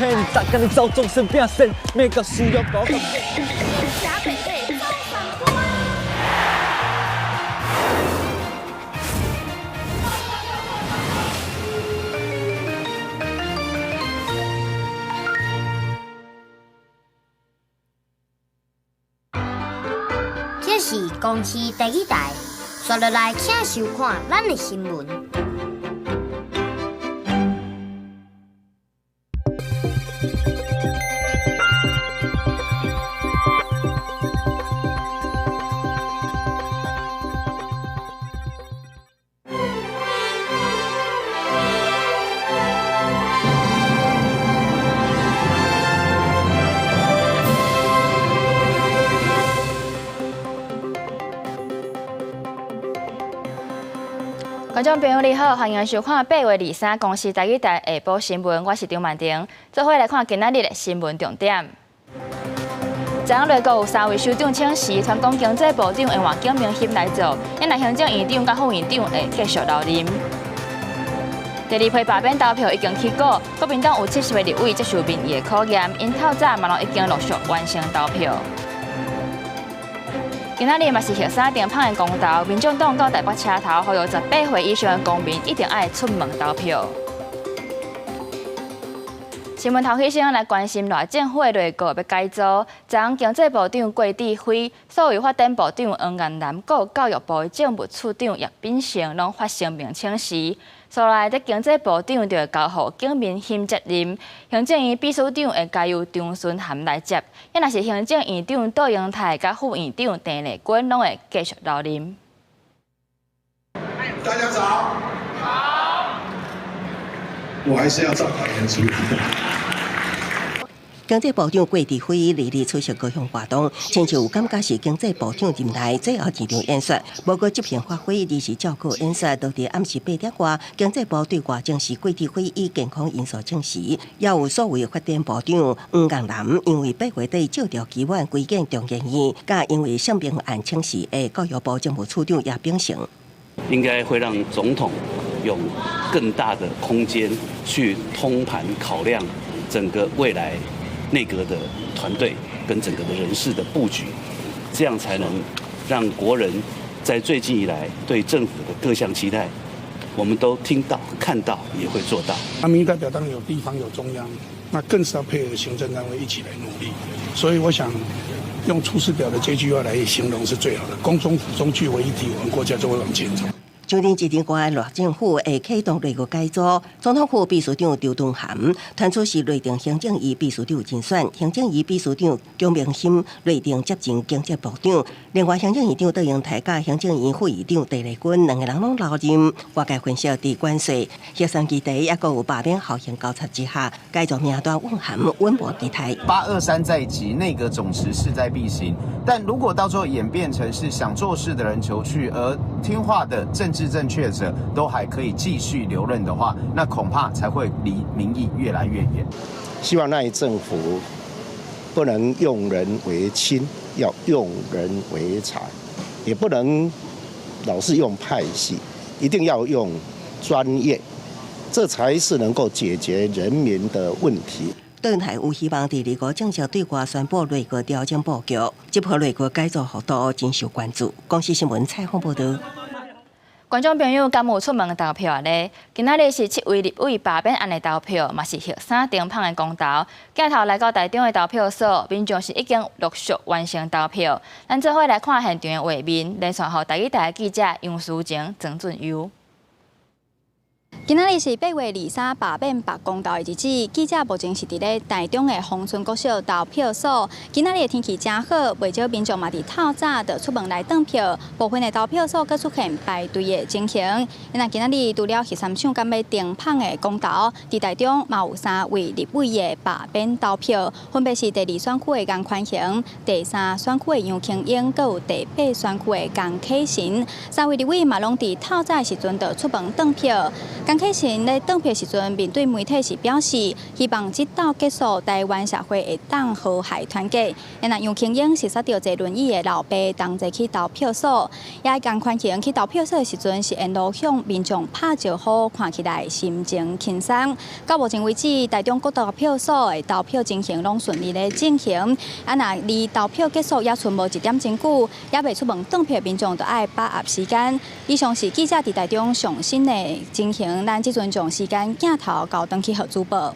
騙，逐工咧走終身拼線，每個需要多個。這是公視第一台，刷落來請收看咱的新聞。觀眾朋友你好，歡迎收看8月23公視台語台下晡新聞，我是張曼婷，做伙來看今仔日的新聞重點。昨昏內閣有三位首長請辭，傳講經濟部長會換景明鑫來做，若行政院長佮副院長會繼續留任。第二批罷免投票已經起鼓，國民黨有70個立委接受民意的考驗，𪜶透早嘛攏已經陸續完成投票。今仔日嘛是核三電麭的公投，民眾黨到台北車頭，呼籲18歲以上的公民一定愛出門投票。新聞頭起先來關心賴政府的內閣欲改組，昨昏經濟部長郭智輝、數位發展部長黃彥南、閣教育部的政務處長葉秉成攏發聲明請辭。所來這經濟部長就會交予景明鑫接任，行政院秘書長會交由張惇涵來接。若是行政院長杜英泰佮副院長鄭麗君攏會繼續留任。大家早。好。我還是要上台演出。經濟部長郭智輝日日出席各項活動，親像有感覺是經濟部長任內最後一場演說。無過執行發揮，而是照顧演說，當佇暗時8點外，經濟部對外證實郭智輝以健康因素請辭，也有數位發展部長黃彥南因為8月底借調期滿歸建中研院，佮因為性平案請辭的教育部政務處長葉秉成，應該會讓總統有更大的空間去通盤考量整個未來內閣的團隊跟整個的人事的布局，這樣才能讓國人在最近以來對政府的各項期待，我們都聽到、看到，也會做到。那民意代表當然有地方有中央，那更是要配合行政單位一起來努力。所以我想用《出師表》的這句話來形容是最好的：宮中府中聚為一體，我們國家就會往前走。上任一年外的賴政府會啟動內閣改組，總統府秘書長張惇涵傳出是內定行政院秘書長人選，行政院秘書長景明鑫內定接任經濟部長，另外行政院長杜英台佮行政院副院長鄭麗君兩個人攏留任。外界分析，佇關稅、核三議題抑閣有罷免效應交叉之下，改組名單蘊含穩步期待。823在即，內閣總辭勢在必行。但如果到最後演變成是想做事的人求去，而聽話的政治正確者都還可以繼續留任的話，那恐怕才會離民意越來越遠。希望賴政府不能用人唯親，要用人唯才，也不能老是用派系，一定要用專業，這才是能夠解決人民的問題。鄧台有希望佇2月正式對外宣布內閣調整布局，這波內閣改組幅度真受關注。公視新聞採訪報導。觀眾朋友，敢有出門投票咧？今仔日是7位立委罷免案的投票，嘛是核三電麭的公投。鏡頭來到台中的投票所，民眾是已經陸續完成投票。咱做伙來看現場的畫面，連線予台語台記者楊淑晴、曾俊優。今仔日是8月23罷免罷公投的日子，記者目前是佇咧台中的豐春國小投票所。今仔日的天氣誠好，袂少民眾嘛佇透早就出門來投票，部分的投票所閣出現排隊的情形。那今仔日除了核三廠敢欲停麭的公投，佇台中嘛有3位立委的罷免投票，分別是第二選區的顏寬恆、第三選區的楊瓊英，閣有第八選區的江啟臣。3位立委嘛攏佇透早的時陣就出門投票。江啟臣咧轉票時陣，面對媒體時表示，希望這鬥結束，台灣社會會當和諧團結。若楊瓊英是煞著坐輪椅的老爸同齊去投票所，也江寬恒去投票所的時陣，是沿路向民眾拍招呼，看起來心情輕鬆。到目前為止，台中各投票所的投票情形攏順利咧進行。啊，若離投票結束猶賰無一點鐘久，猶未出門轉票民眾就愛把握時間。以上是記者佇台中上新的情形，咱這陣將時間鏡頭交轉去予主播。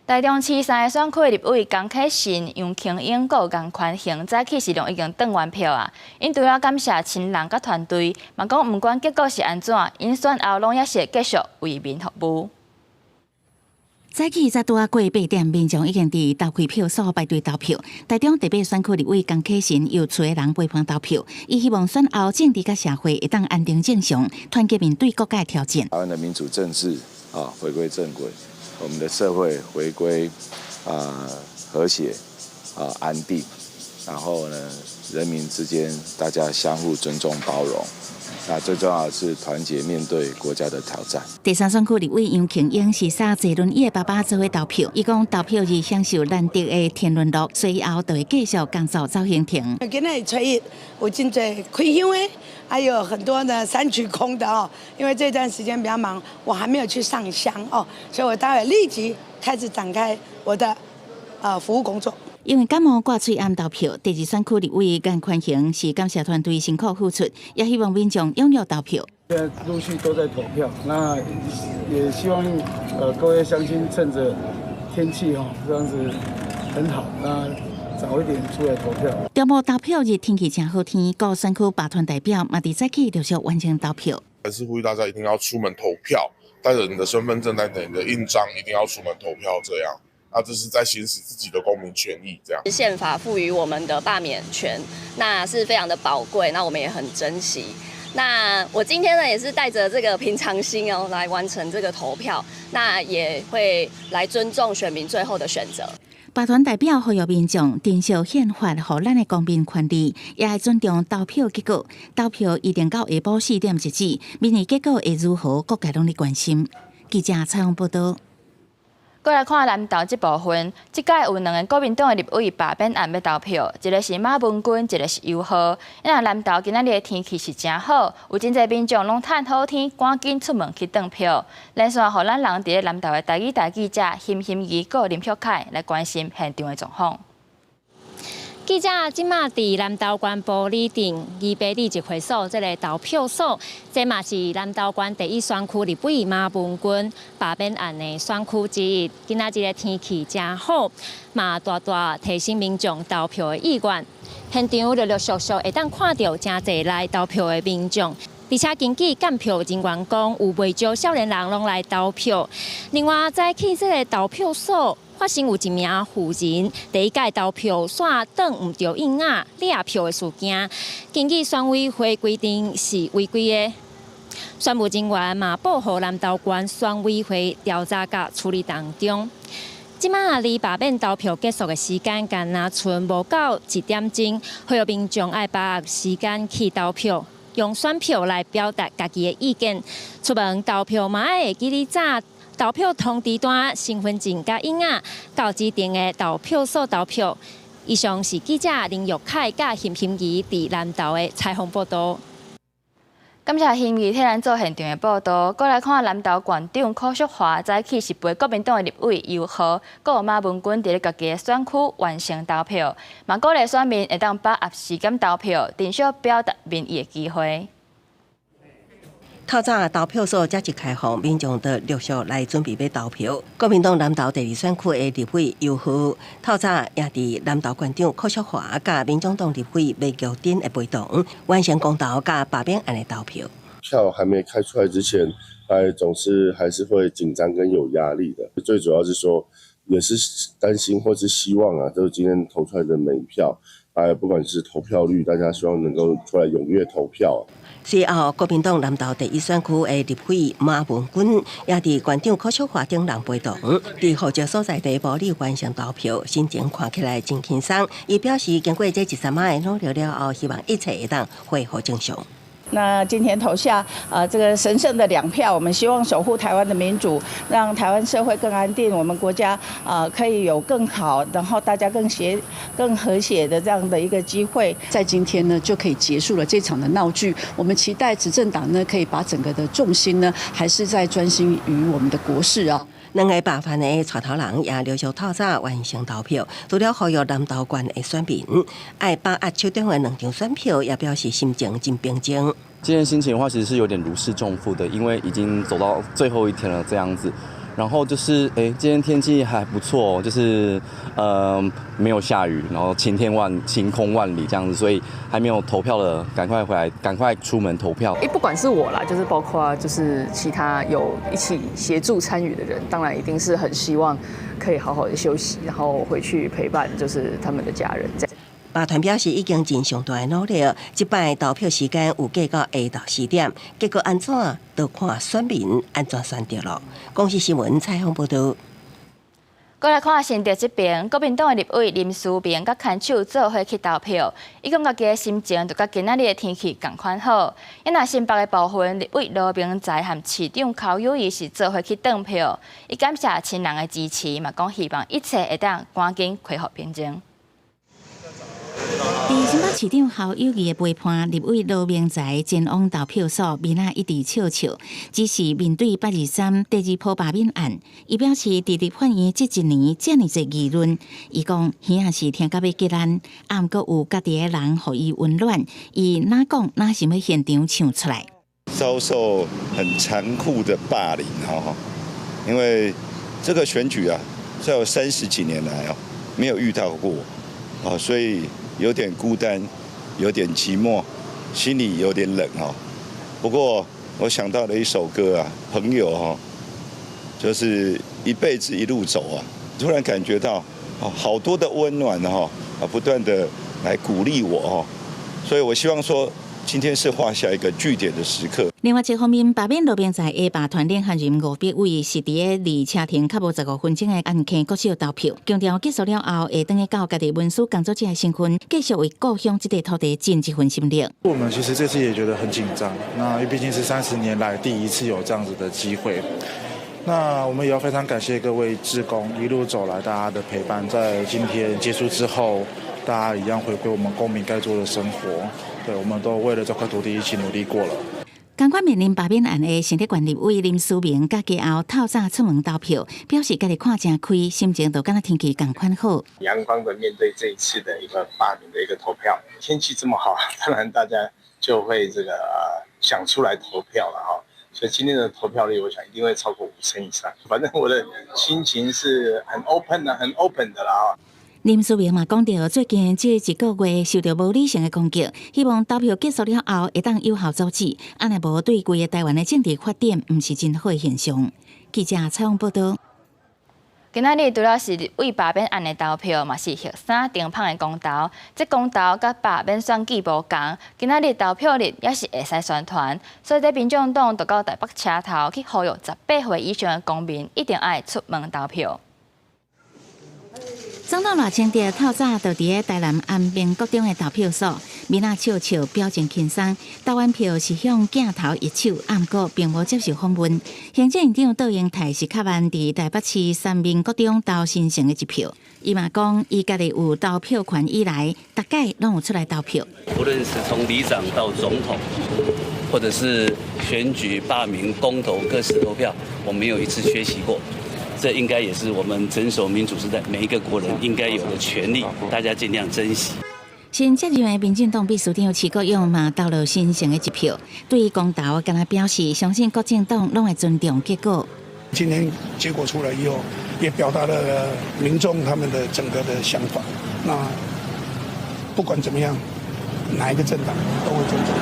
台中市三个選區立委江啟臣、楊瓊英、閣江寬恒早起時攏已經轉完票啊！𪜶除了感謝親人佮團隊，嘛講毋管結果是按怎，𪜶選後攏猶是會繼續為民服務。早起才拄仔過8點，民眾已經佇投開票所排隊投票。台中第八選區立委江啟臣由厝的人陪伴投票，伊希望選後政治佮社會會當安定正常，團結面對各界挑戰。台灣的民主政治啊，回歸正軌，我們的社會回歸啊和諧啊安定，然後呢，人民之間大家相互尊重包容。那最重要的是團結面對國家的挑戰。第三選區立委楊瓊英是煞坐輪椅的爸爸做伙投票，伊講投票日享受難得的天倫樂，隨後就會繼續工作走行程。今仔日初一有真濟開香的，還有很多的三鞠躬的哦。因為這段時間比較忙，我還沒有去上香哦，所以我待會立即開始展開我的服務工作。因為感冒掛喙罨投票，第二選區立委顏寬恆是感謝團隊辛苦付出，也希望民眾踴躍投票。現在陸續都在投票，那也希望各位鄉親趁着天氣哦這樣子很好，那早一點出來投票。中午投票日天氣誠好天，各選區罷團代表嘛佇早起陸續完成投票。還是呼籲大家一定要出門投票，帶著你的身份證，帶著你的印章，一定要出門投票，這樣。那這是在行使自己的公民權益，這樣。憲法賦予我們的罷免權，那是非常的寶貴，那我們也很珍惜。那我今天呢，也是帶着這個平常心哦，來完成這個投票，那也會來尊重選民最後的選擇。罷團代表呼籲民眾珍惜憲法予咱的公民權利，也愛尊重投票結果。投票一定到下晡4點截止，民意結果會如何，各界攏咧關心。記者採訪報道。過來看南投這部分，這屆有兩个國民黨的立委罷免案欲投票，一个是馬文君，一个是游皓。因為南投今仔日的天氣是誠好，有真濟民眾攏趁好天，趕緊出門去轉票。連線予咱人佇咧南投的台語台記者辛欣怡、閣林旭凱來關心現場的狀況。記者這馬佇南投縣埔里鎮2八里集會所這个投票所，這嘛是南投縣第一選區立委馬文君罷免案的選區之一。今仔日的天氣誠好，嘛大大提升民眾投票的意願。現場陸陸續續會當看著誠濟來投票的民眾，而且根據監票人員講，有袂少少年人攏來投票。另外，早起這个投票所，發生有一名婦人第一擺投票，煞擋毋著印仔掠票的事件，根據選委會規定是違規的。選務人員嘛報予南投縣選委會調查佮處理當中。這馬離罷免投票結束的時間，干焦賰無夠一點鐘，呼籲民眾愛把握時間去投票，用選票來表達家己的意見。出門投票嘛愛會記得紮投票通知單、身份證佮印仔，到指定的投票所投票。以上是記者林玉凱佮辛欣怡佇南投的採訪報道。感謝欣怡替咱做現場的報道。過來看南投縣長柯淑華早起是陪國民黨的立委游皓、閣有馬文君佇咧家己的選區完成投票，嘛鼓勵選民會當把握時間投票，珍惜表達民意的機會。透早投票所才一開放，民眾就陸續來準備欲投票。國民黨南投第二選區的立委游皓，透早也佇南投縣長柯淑華佮民眾黨立委麥菊珍的陪同，完成公投佮罷免案的投票。票還沒開出來之前，哎，總是還是會緊張跟有壓力的。最主要是說，也是擔心或是希望啊，就是今天投出來的每一票，哎，不管是投票率，大家希望能夠出來踴躍投票。隨後，國民黨南投第一選區的立委馬文君也佇縣長柯淑華等人陪同，佇戶籍所在地埔里完成投票，心情看起來真輕鬆。伊表示，經過這一三仔的努力了後，希望一切會當恢復正常。那今天投下這個神聖的兩票，我們希望守護台灣的民主，讓台灣社會更安定，我們國家可以有更好，然後大家更協、更和諧的這樣的一個機會。在今天呢，就可以結束了這場的鬧劇。我們期待執政黨呢，可以把整個的重心呢，還是在專心於我們的國事啊。兩个百萬的帶頭人也陸續透早完成投票，除了呼籲南投縣的選民愛把握手中的兩張選票，也表示心情真平靜。今天心情的話，其實是有點如釋重負的，因為已經走到最後一天了，這樣子。然後就是，今天天氣還不錯，就是沒有下雨，然後晴空萬里這樣子，所以還沒有投票的，趕快回來，趕快出門投票。不管是我啦，就是包括就是其他有一起協助參與的人，當然一定是很希望可以好好的休息，然後回去陪伴就是他們的家人。這樣。罷團表示已經盡上大的努力，這擺投票時間有計到下晝4點，結果按怎就看選民按怎選擇咯。公視新聞採訪報導。過來看新竹這邊，國民黨的立委林思明佮牽手做伙去投票，伊講家己的心情就佮今仔日的天氣仝款好。伊若新北的部分，立委羅明才和市長侯友宜是做伙去轉票，伊感謝親人的支持，嘛講希望一切會當趕緊恢復平靜。佇新北市長侯友宜的陪伴，立委羅明才前往投票所，面仔一直笑笑，只是面對823第二波罷免案，伊表示佇立法院這一年遮爾濟議論，伊講耳仔是聽甲欲激爛，啊，毋過有家己的人予伊溫暖，伊哪講哪想欲現場唱出來。遭受很殘酷的霸凌，哈，因為這個選舉啊，在我30幾年來啊，沒有遇到過，啊，所以有點孤單，有點寂寞，心裡有點冷哦。不過我想到了一首歌啊，朋友哈，就是一輩子一路走啊，突然感覺到好多的溫暖哈，啊，不斷的來鼓勵我哦，所以我希望說，今天是畫下一個句點的時刻。另外一方面，罷免羅明才的罷團領銜人吳柏偉是佇咧離車程較無15分鐘的安坑國小投票，強調結束了後會轉去到家己文書工作者的身份，繼續為故鄉這塊土地盡一份心力。我們其實這次也覺得很緊張，那因為畢竟是30年來第一次有這樣子的機會。那我們也要非常感謝各位志工一路走來大家的陪伴，在今天結束之後，大家一樣回歸我們公民該做的生活。對，我們都為了這塊土地一起努力過了。仝款面臨罷免案的新竹縣立委林思明，佮家後透早出門投票，表示家己看誠開，心情就敢若天氣仝款好。陽光的面對這一次的一個罷免的一個投票，天氣這麼好，當然大家就會這個想出來投票了哈。所以今天的投票率，我想一定會超過5成以上。反正我的心情是很 open 的，很 open 的啦。林思明嘛講著，最近這一個月受著無理性的攻擊，希望投票結束了後會當有效阻止，按呢無對規个台灣的政治發展毋是真好的現象。記者採訪報導。今仔日除了是立委罷免案的投票，嘛是學生燈麭的公投。這公投佮罷免選舉無仝，今仔日投票日也是會使宣傳。所以，這民眾黨就到台北車頭去呼籲18歲以上的公民一定愛出門投票。總統賴清德透早就佇咧台南安平國中的投票所，面仔笑笑，表情輕鬆。投完票是向鏡頭揮手，毋過並無接受訪問。行政院長卓榮泰是較晚佇台北市三民國中投新城的一票。伊嘛講，伊家己有投票權以來，逐擺攏有出來投票。無論是從里長到總統，或者是選舉、罷免、公投、各式投票，我沒有一次缺席過。這應該也是我們遵守民主時代每一個國人應該有的權利，大家盡量珍惜。新接任的民進黨秘書長徐國勇嘛投了新城的一票，對於公投，敢若表示相信各政黨攏會尊重結果。今天結果出來以後，也表達了民眾他們的整個的想法。那不管怎麼樣，哪一個政黨都會尊重。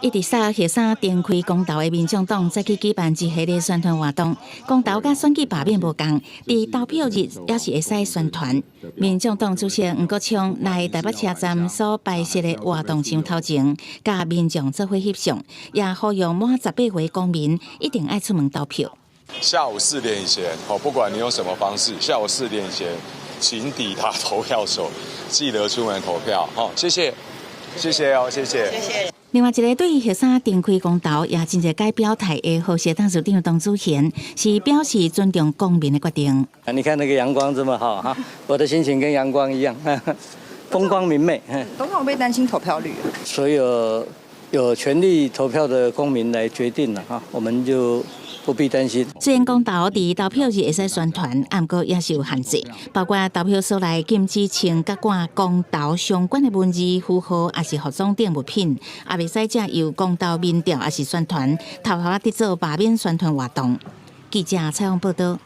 一直殺學生展開公投的民眾黨，再去舉辦一系列宣傳活動。公投佮選舉罷免無仝，佇投票日也是會使宣傳。民眾黨主席黃國昌來台北車站所擺設的活動場頭前，佮民眾做伙翕相，也呼籲滿18歲公民一定愛出門投票。下午四點以前，哦，不管你用什麼方式，下午四點以前，請抵達投票所，記得出門投票。好，謝謝，謝謝哦，謝謝。謝謝。另外一个對核三重開公投也真濟改表態的和諧董事長董祖賢，是表示尊重公民的決定。你看那個陽光這麼好哈，我的心情跟陽光一樣，風光明媚。董總會擔心投票率？所有有權利投票的公民來決定了哈，我們就不必擔心。雖然公投佇投票日會使宣傳，毋過也是有限制，包括投票所內禁止穿佮掛公投相關的文字符號，抑是服裝等物品，也袂使藉由公投民調，抑是宣傳，偷偷佇做罷免宣傳活動。記者採訪報道。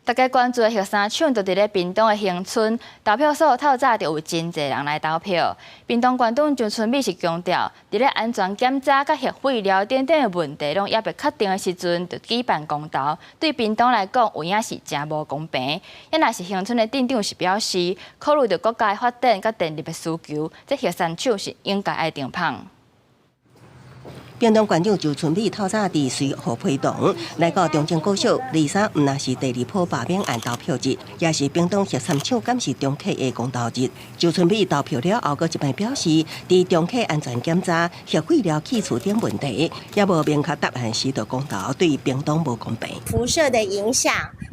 大家關注的核三廠就佇咧屏東的恆春投票所，透早就有真濟人來投票。屏東縣長張春美是強調，佇咧安全檢查佮核廢料等等的問題攏猶未確定的時陣，就舉辦公投，對屏東來講有影是誠無公平。也若是恆春的鎮長是表示，考慮著國家的發展佮電力的需求，這核三廠是應該愛停麭。屏東縣長周春米透早佇隨予陪同來到中正國小，23毋但是第二波罷免案投票日，也是屏東核三廠敢是重啟的公投日。周春米投票了後，閣一擺表示，佇重啟安全檢查、核廢料棄置等問題，猶無明確答案時，就公投對屏東無公平。輻射的影響，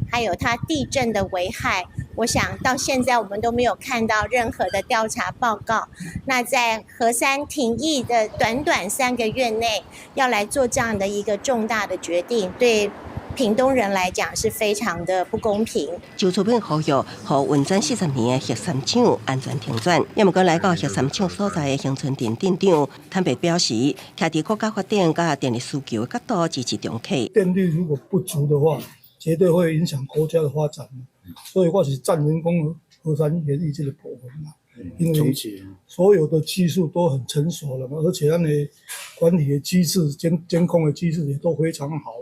還有它地震的危害，我想到現在我們都沒有看到任何的調查報告。那在核三停役的短短3個月內，要來做這樣的一個重大的決定，對屏東人來講是非常的不公平。周春米呼籲，予運轉40年的核三廠安全停轉。也毋過來到核三廠所在的恆春鎮鎮長坦白表示，徛佇國家發展佮電力需求的角度支持重啟。電力如果不足的話，絕對會影響國家的發展。所以我是贊成講核三延役這個部分啦。因為所有的技術都很成熟了嘛，而且咱的管理的機制、監控的機制也都非常好。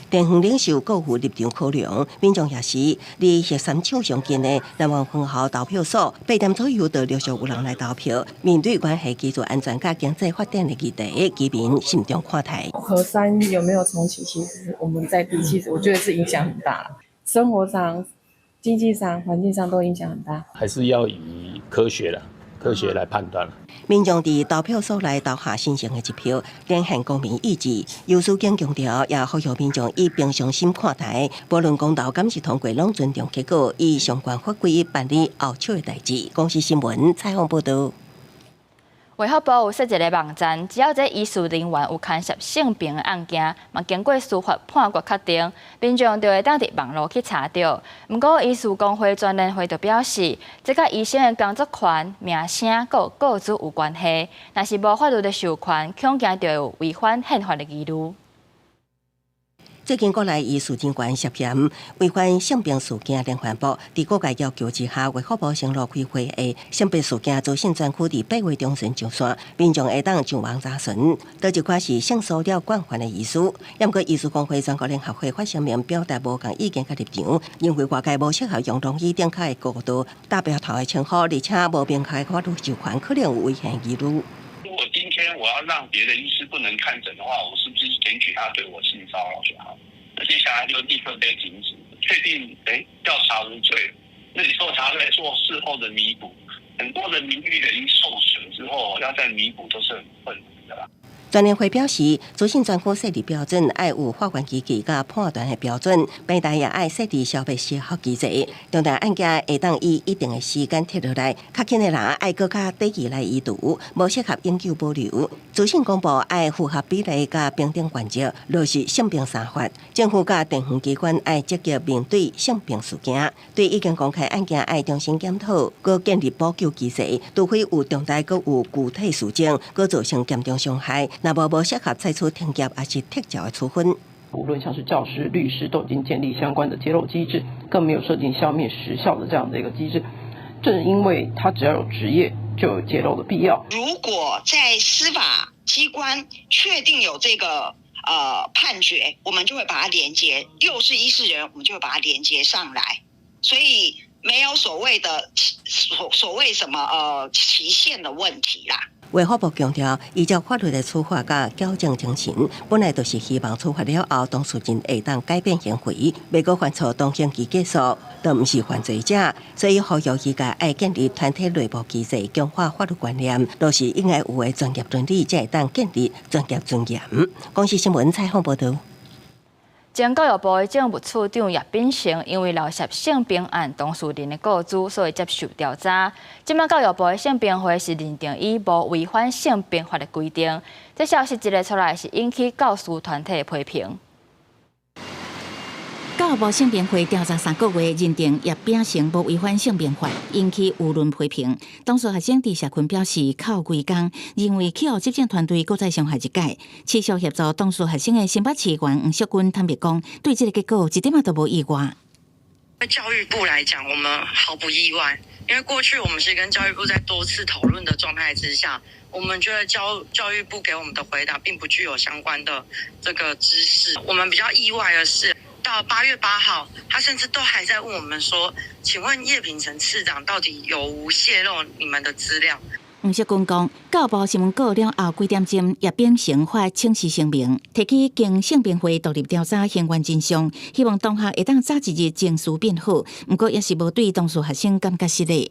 地方領袖閣有立場考量，民眾也是離核三廠上近的南灣分校投票所，8點左右就陸續有人來投票。面對關係技術安全佮經濟發展的議題，居民慎重看待。核三有沒有重啟？其實我們在地，其實我覺得是影響很大，生活上、經濟上、環境上都影響很大。還是要以科學啦，科學來判斷。民眾佇投票所內投下神聖的一票，展現公民意志。游淑娟強調，也呼籲民眾以平常心看待，無論公投敢是通過，攏尊重結果，依相關法規辦理後續的代誌。公視新聞採訪報道。衛福部有設一個網站，只要這醫事人員有牽涉性病的案件，嘛經過司法判決確定，民眾就會當佇網路去查著。毋過醫師公會全聯會就表示，這佮醫生的工作權、名聲閣個資有關係，若是無法律的授權，恐驚就會有違反憲法的疑慮。最近國內醫事人員涉嫌違反性病事件連環報，佇各界要求之下，衛福部承諾開會的性病事件資訊專區佇8月中旬上線，民眾會當上網查詢。佗一款是性騷擾慣犯的醫師，毋過醫師公會全國聯合會發聲明表達無仝意見佮立場，認為外界無適合用龍椅頂較的高度打標頭的稱呼，而且無明確法律授權，可能有違憲疑慮。如果今天我要讓別的醫師不能看診的話，我是不是檢舉他對我性騷擾就好？那接下來就立刻被停止，確定調查無罪，那你說他在做事後的彌補，很多的名譽已經受損之後，要再彌補都是很困難的啦。全聯會表示，資訊專區設立標準愛有法院機制佮判斷的標準，平台也愛設置消滅時效機制，重大案件會當以一定的時間撤落來，較輕的人愛閣較短期來移除，無適合永久保留。資訊公布愛符合比例佮平等原則，落實性平三法。政府佮地方機關愛積極面對性平事件，對已經公開案件愛重新檢討，閣建立補救機制，除非有重大閣有具體事證，閣造成嚴重傷害。若無無適合採取停業抑是撤照的處分。無論像是教師、律師，都已經建立相關的揭露機制，更沒有設定消滅時效的這樣的一個機制。正因為他只要有職業，就有揭露的必要。如果在司法機關確定有這個判決，我們就會把它連接，又是醫事人員，我們就會把它連接上來。所以沒有所謂的所謂什麼期限的問題啦。衛福部強調，依照法律的處罰佮矯正精神，本來就是希望處罰了後，當事人會當改變行為，袂閣犯錯，當刑期結束，就毋是犯罪者。所以呼籲醫界愛建立團體內部機制，強化法律觀念，都是應該有的專業倫理，才會當建立專業尊嚴。公視新聞採訪報導。前教育部的政務處長葉秉成因為漏洩性平案當事人的個資，所以接受調查。這擺教育部的性平會是認定伊無違反性平法的規定。這消息一个出來，是引起教師團體的批評。教育部性平會調查3個月，認定葉秉成無違反性平法，引起輿論批評。當事學生佇社群表示，哭規工，認為去予執政團隊閣再傷害一擺。持續協助當事學生的新北市議員黃淑君坦白講，對這个結果一點仔都無意外。對教育部來講，我們毫不意外，因為過去我們是跟教育部在多次討論的狀態之下，我們覺得教育部給我們的回答並不具有相關的這個知識。我們比較意外的是，到8月8號，他甚至都還在問我們說：請問葉秉成次長到底有無洩露你們的資料？黃淑君講，教育部新聞稿了後幾點鐘，葉秉成發請辭聲明，提起經性平會獨立調查還原真相，希望同學會當早一日情緒變好。毋過，也是無對當事學生感覺失禮。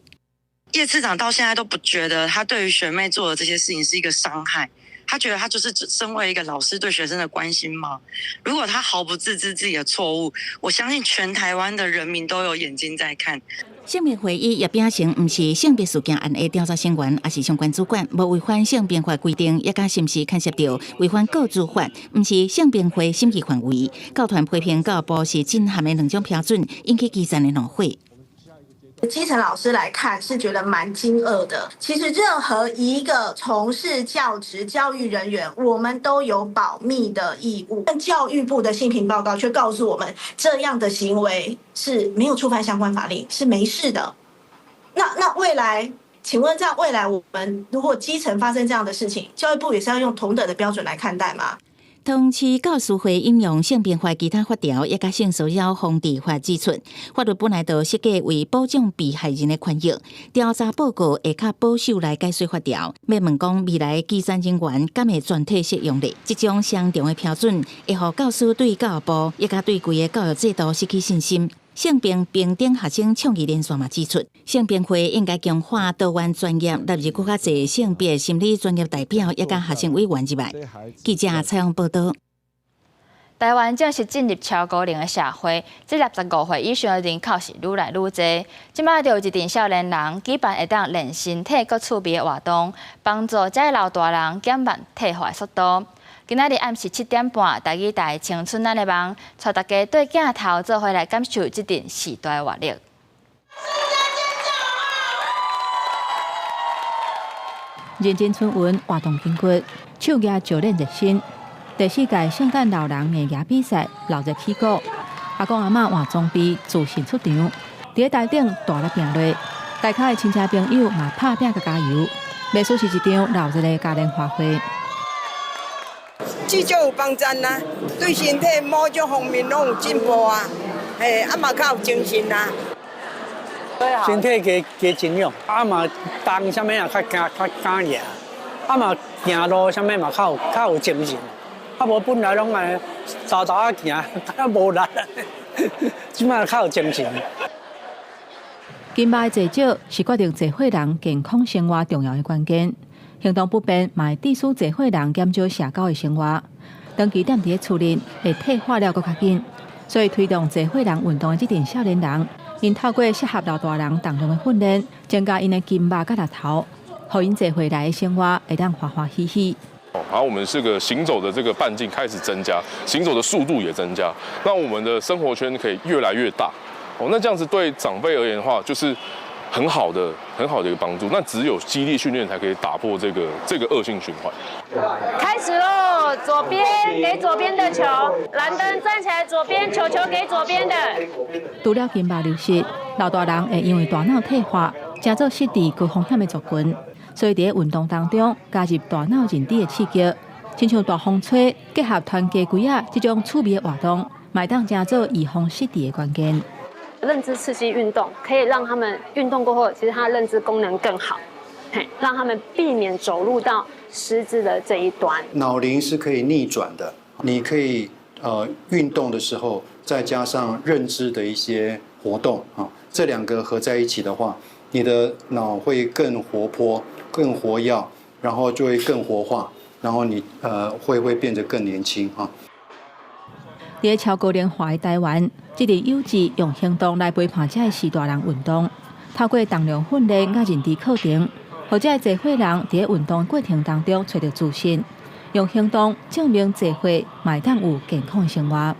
葉次長到現在都不覺得他對於學妹做的這些事情是一個傷害。他覺得他就是身為一個老師對學生的關心嗎？如果他毫不自知自己的錯誤，我相信全台灣的人民都有眼睛在看。性平會以葉秉成毋是性別事件案的調查成員，抑是相關主管，無違反性平法規定，抑佮是毋是牽涉著違反個資法，毋是性平會審議範圍。教團批評教育部是震撼的兩種標準，引起基層的怒火。基層老師來看是覺得蠻驚愕的。其實任何一個從事教職教育人員，我們都有保密的義務。但教育部的性平報告卻告訴我們，這樣的行為是沒有觸犯相關法令，是沒事的。那未來，請問在未來，我們如果基層發生這樣的事情，教育部也是要用同等的標準來看待嗎？同時，教師會引用性平法其他法條，抑佮性騷擾防治法指出，法律本來就設計為保障被害人的權益。調查報告會較保守來解說法條，欲問講未來基層人員敢會全體適用咧？這種雙重的標準，會予教師對教育部，抑佮對規个教育制度失去信心。性平平等學生倡議連線嘛指出，性平會應該強化多元專業，納入閣較濟性別心理專業代表，抑佮學生委員入來。記者採訪報導。台灣正式進入超高齡的社會，這65歲以上的人口是愈來愈濟。這擺就有一陣少年人舉辦會當練身體閣趣味的活動，幫助這老大人減慢退化的速度。今仔日暗時7點半，台語台青春咱的夢，帶大家對鏡頭做伙來感受這陣時代活力。認真春運活動筋骨，手舉石練熱身。第四屆聖誕老人硬舉比賽鬧熱起鼓，阿公阿嬤換裝備自信出場，佇咧台頂大力拼落，大家的親戚朋友嘛拍拚共加油，袂輸是一場鬧熱的嘉年華會。至少有幫贊啦，對身體某種方面攏有進步啊，嘿，啊嘛較有精神啊。身體加加營養，啊嘛動啥物也較敢較敢行，啊嘛行路啥物嘛較有精神。啊無本來攏按呢沓沓仔行，敢若無力，這擺較有精神。筋肉的濟少是決定濟歲人健康生活重要的關鍵。行動不便嘛會致使濟歲人減少社交的生活，長期踮佇咧厝內會退化了閣較緊。所以推動濟歲人運動的這陣少年人，𪜶透過適合老大人重量的訓練，增加𪜶的筋肉佮力頭，予𪜶濟歲來的生活會當歡歡喜喜。然後我們這個行走的這個半徑開始增加，行走的速度也增加，那我們的生活圈可以越來越大。哦，那這樣子對長輩而言的話，就是很好的、很好的一個幫助。那只有肌力訓練才可以打破這個惡性循環。開始嘍，左邊給左邊的球，藍燈站起來，左邊球球給左邊的。除了筋肉流失，老大人會因為大腦退化，成做失智高風險的族群。所以佇咧運動當中加入大腦認知的刺激，親像大風吹結合傳家規仔這種趣味的活動，嘛會當成做預防失智的關鍵。認知刺激運動可以讓他們運動過後，其實他的認知功能更好。嘿，讓他們避免走入到失智的這一端。腦齡是可以逆轉的，你可以運動的時候，再加上認知的一些活動啊，這兩個合在一起的話，你的腦會更活潑、更活躍，然後就會更活化，然後你會變得更年輕啊。佇超高齡化的台灣，這個有志用行動來陪伴這个序大人運動，透過重量訓練佮認知課程，予這个濟歲人佇運動過程當中揣著自信，用行動證明濟歲嘛會當有健康生活。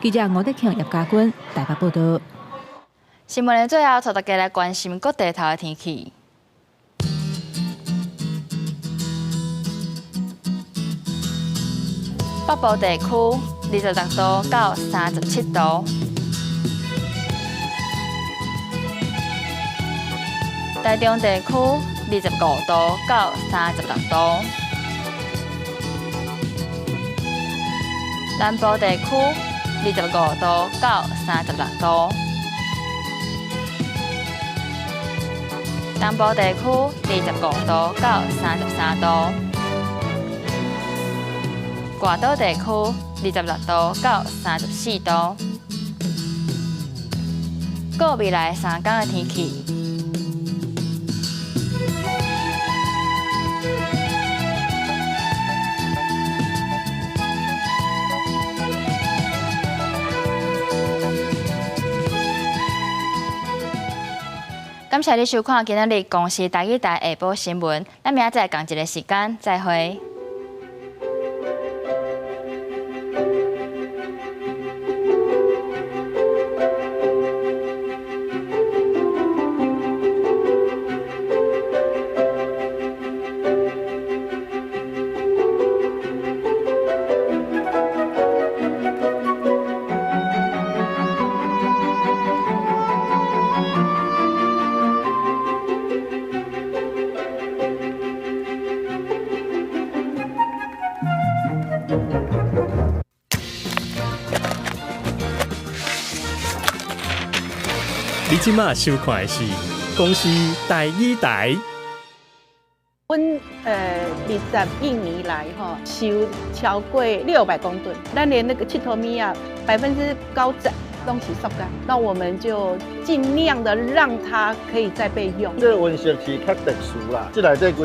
記者吳德慶、葉家軍台北報導。新聞的最後，帶大家來關心各地頭的天氣。北部地區26度到37度，台中地區25度到36度，南部地區25度到36度，東部地區25度到33度，外島地區26度到34度。過未來3天的天氣。感謝你收看今仔日公視台語台下晡新聞，咱明仔載仝一个時間再會。你這馬收看的是公視台語台。阮21年來吼收超過600公噸，咱連那個𨑨迌物仔90%攏是塑膠，那我們就盡量的讓它可以再被用。這個溫室是較特殊啦，這內底規